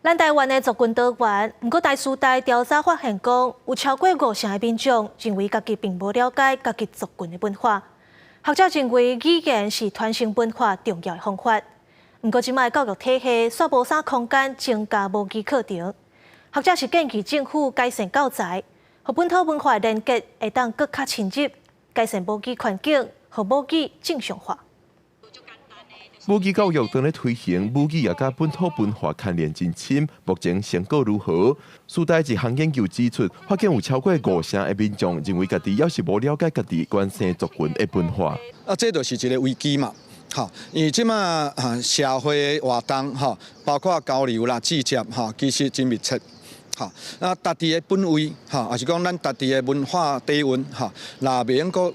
咱台灣的族群多元，毋過台師大調查發現講，有超過五成的民眾認為家己並無了解家己族群的文化。學者認為語言是傳承文化重要的方法。毋過這擺教育體系煞無啥空間增加母語課程。學者是建議政府改善教材，予本土文化連結會當閣較深入，改善母語環境，予母語正常化。母語教育當咧推行，母語也佮本土文化牽連真深。目前成果如何？師大一項研究指出，發現有超過五成的民眾認為家己猶是無了解家己原生族群的文化。啊，這就是一個危機嘛，吼，因為這馬啊社會活動吼，包括交流啦、聚集吼，其實真密切。吼，啊，家己的本位，吼，抑是講咱家己的文化底蘊，吼，若袂用閣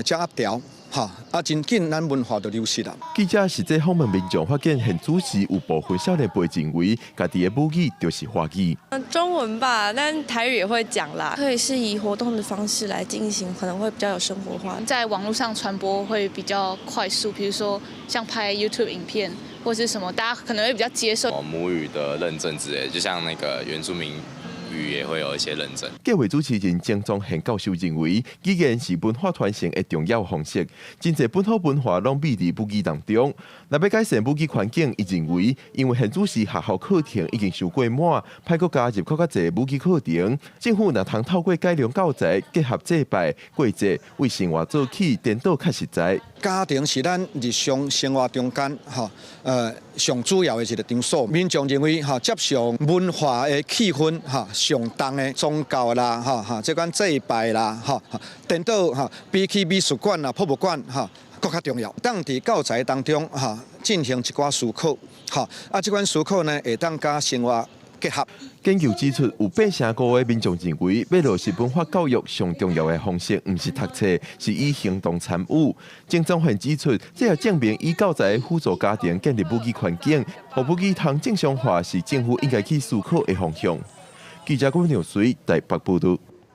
掌握牢。吼，啊，真緊，咱文化就流失啦。記者實際訪問民眾，發現現主時有部分少年輩認為家己的母語就是華語。中文吧，但台語也會講啦。可以是以活動的方式來進行，可能會比較有生活化。在網絡上傳播會比較快速，比如說像拍 YouTube 影片或是什麼，大家可能會比較接受。母語的認證之類，就像那個原住民語也會有一些認證。計劃主持人鄭宗憲教授認為，語言是文化傳承的重要方式，真濟本土文化攏秘佇母語當中。若欲改善母語環境，伊認為，因為現主時學校課程已經傷過滿，歹閣加入閣較濟母語課程。政府若通透過改良教材，結合祭拜過節，為生活做起，顛倒較實在。家庭是咱日常生活中間，吼，上主要的一個場所。民眾認為，吼，接受文化的氣氛，吼，上重的宗教啦，吼吼，這款祭拜啦，吼，顛倒吼，比起美術館啦、博物館，吼，閣較重要。當佇教材當中，吼，進行一寡思考，吼，啊，這款思考呢，會當佮生活結合。研究指出，有八成五的民眾認為，欲落實文化教育上重要的方式，毋是讀冊，是以行動參與。鄭宗憲指出，這也證明以教材輔助家庭建立母語環境，予母語通正常化，是政府應該去思考的方向。記者郭鳥水台北報道。